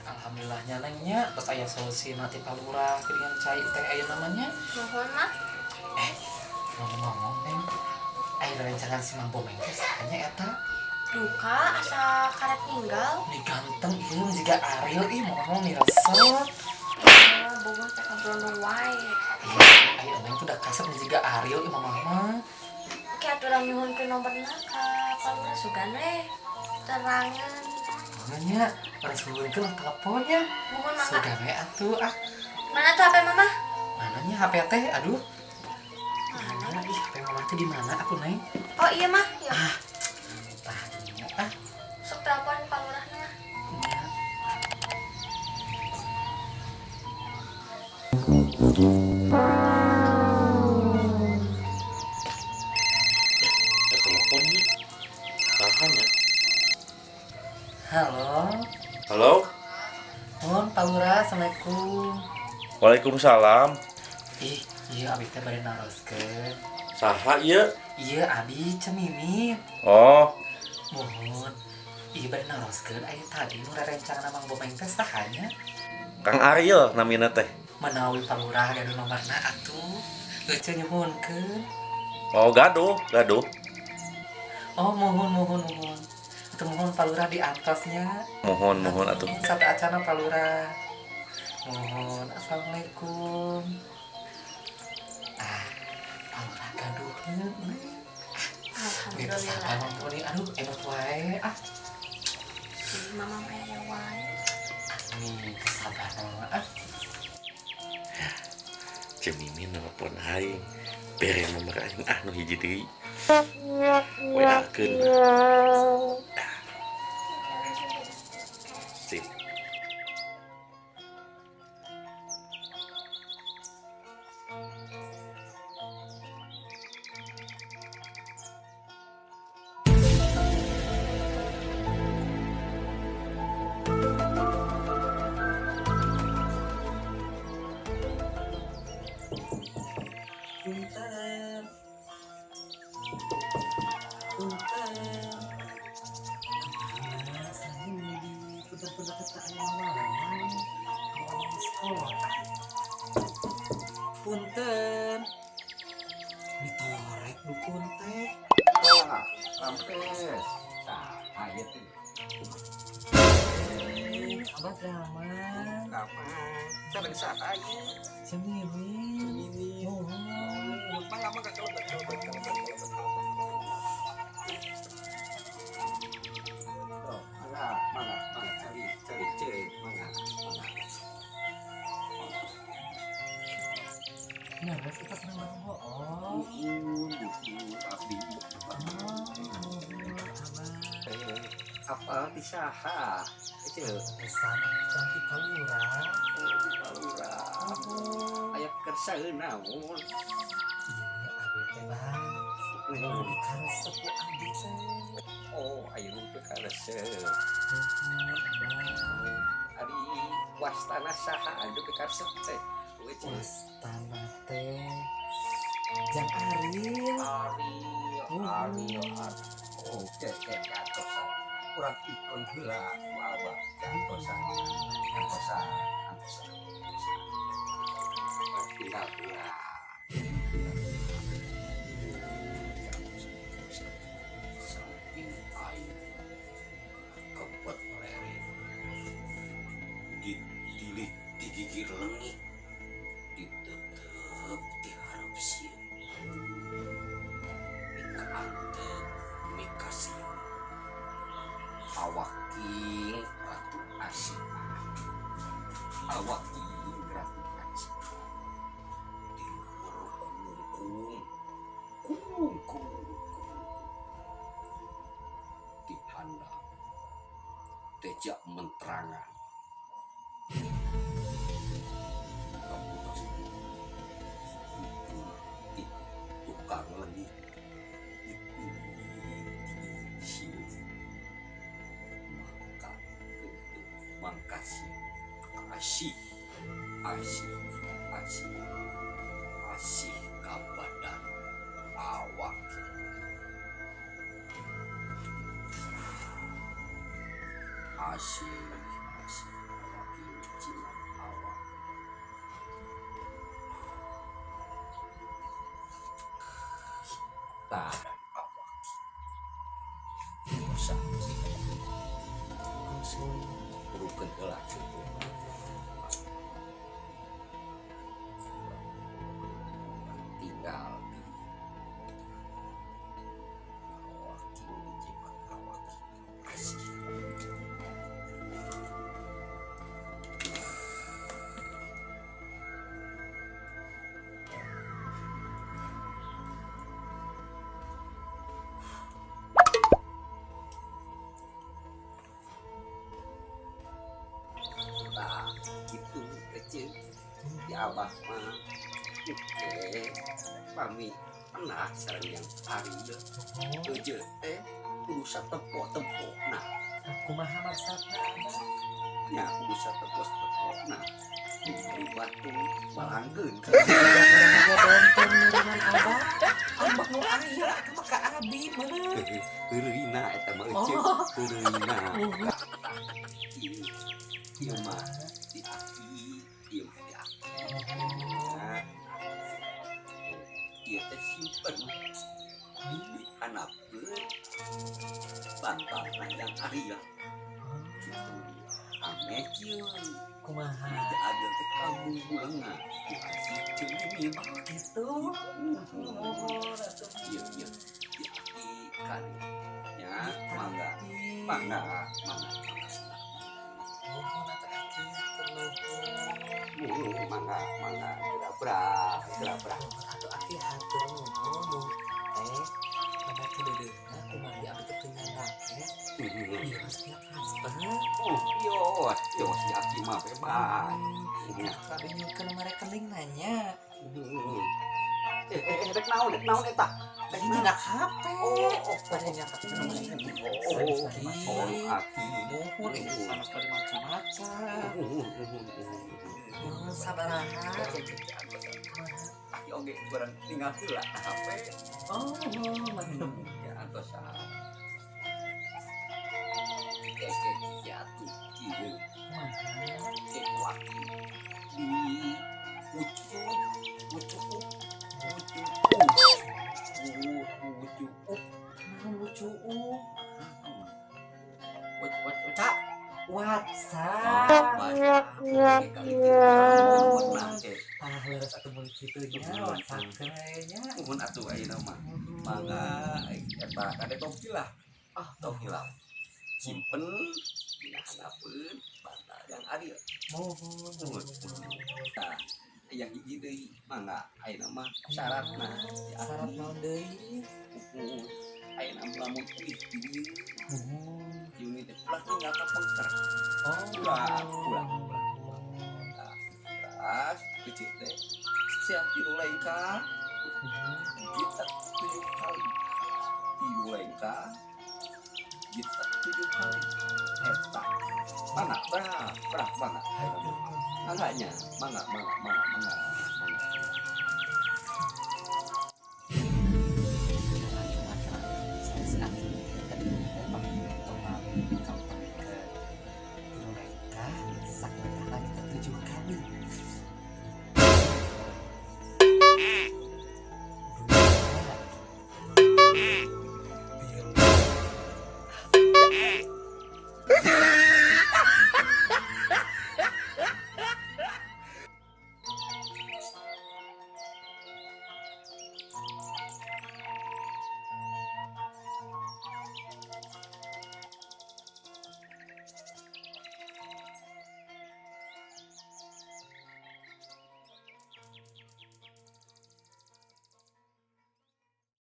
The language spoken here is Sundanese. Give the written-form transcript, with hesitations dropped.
Alhamdulillahnya nengnya terus aya solusi nanti Pak Lurah dengan cai teh aya namanya. Nuhun mah. Eh, ngomong-ngomong neng, aya rencangan si Mang Bomeng teh sahanya eta? Duka asa karet ninggal. Nih ganteng ieu jiga Ariel ih ngomong nih resep. Oh, bogoh teh kabrondong wae. Iya, aya neng tuh udah kasep nih jiga Ariel ih mama mah. Oke, aturan nyuhunkeun nomorna ka Pak Lurah sugan we. Terangan. Makanya orang suhunkeun lah teleponnya. Nuhun mangga. Sugan we atuh ah. Mana tuh HP mama? Mananya HP teh aduh. Mana ih HP mama teh di mana atuh neng? Oh iya mah, ya. Ah. Tah nya ah. Sok telepon Pak Lurahna. Nya. Ya teleponnya. Sahanya. Halo. Halo. Mohon Pak Lurah, Assalamualaikum. Waalaikumsalam. Ih, iya abi teh bade naroskeun. Saha ieu? Iya abi Cemimin. Oh, Mohon. Iya bade naroskeun aya tadi nu rerencangan Mang Bomeng teh sahanya. Kang Ariel namina teh. Manawi Pak Lurah gaduh nomorna atuh. Ece nyuhunkeun. Oh, gaduh, gaduh. Oh, mohon mohon mohon. Atuh mohon Pak Lurah diantosnya. Mohon, mohon atuh. Satu acana Pak Lurah. Mohon. Assalamualaikum. Ah, Pak Lurah gaduh. Gitu Alhamdulillah. sabar Mang Boni. Aduh, emot wae. Ah, Si mama mah aya wae. nih kesabaran mama. Ah, Cemimin nelpon aing. Bere nomor aing ah nu hiji deui. WA-keun. Sip. Punten. Punten. Kemana saya di punten-punten teh aya wae. Mau sekolah. Punten. Ditorek dukun teh. Wah, rampes. Saha ieu teh? Abah damang. Damang. Sareng saha ieu? Cemimin. Cemimin. Mohon. Mangga mangga kalebet kalebet kalebet kalebet. Tuh, mangga mangga mangga cari cari cek mangga mangga. Nah, bos kita seneng banget bohong. Nuhun, nuhun, abdi. Oh, nuhun, Abah. Eh, apa di saha? Ece, Pesan cantik Pak Lurah. Pak Lurah. Oh. Aya kersaeun naon? Iya, abi teh bang. Nu dikaresep ku abi teh. Oh, aya nu teu karesep. Nuhun, Abah. Ari wastana saha anu teu karesep teh? Ece. Wastana teh Jang Ariel. Ariel, Ariel, Ariel. Oke, oke, kantosan. Kurang ikon heula ku abah. Kantosan, kantosan, kantosan. Tinggal heula. Samping aing kepet lereng ditilik digigir lengit ditetep diharap sieun mika antep mika sieun awak king ratu asih awak king ratu asih di luhur kungkung kungkung. Teja mentrangan. Kamu itu tukang lagi itu maka itu mangkasi asih asih asih asih kabadan awak asih asih awak jimat awak tak awak usah bukan heula kitu. Tinggal di awak jimat awak asih. Tah gitu kecil di abah mah pami pernah sareng yang hari ieu teh kudu satempo-tempo nah Kumaha maksudna? Nya kudu satempo-tempo nah di batu balangkeun. Bonton dengan abah. Abah nu aya atuh mah ka abi meureun. Heureuyna eta mah euceuk heureuyna. Ieu mah di aki, ieu mah di aki. Nah, ieu teh simpen di handapkeun bantalna yang Arya gitu. Ame kieu Kumaha? teu adil teh kamu bulenga di asih ceuing Gitu. Ieu ieu di aki kali nya mangga mangga mangga. Nuhun atuh aki nuhun. Mangga mangga gerabrak gerabrak. Atuh aki hatur nuhun mun teh pada kededeuna kumaha abi teh teu nyangka ieu harus transfer. Oh, yos, yos si aki mah bebas. Nya abi nyungkeun nomor rekening nanya. Rek naon eta? Rek nyedak HP. Oh, Pada nyata nomor rekening. Oh, oh, aki. Nuhun ini sama sekali macam-macam. Nuhun sabaraha. Aki oge kurang tinggal heula HP. Oh, mantap. Ya antosan. Keke jatuh kieu. Keke aki di ucu ucu ucu ucu Naon lucu? ucu. WhatsApp. Ah, leres atuh meuli kitu nya WhatsApp teh nya. Nuhun atuh ayeuna mah. Mangga eta kade tong hilap. Ah, Tong hilap. Simpen dina handapeun bantal yang adil. Nuhun. Nuhun. Tah, yang hiji deui mangga ayeuna mah syaratna. Syarat naon deui? Ayeuna lamun ih di dieu Nuhun. Juni teh ulah tinggal ka pengker. Oh, Ulah, ulah, ulah. Tah, terus kecil teh setiap tilu lengkah kita 7 kali. Tilu lengkah kita 7 kali. Eta mana berapa berapa mana mangganya mangga mangga mangga mangga mangga. Kita 7 kali. 2, 3,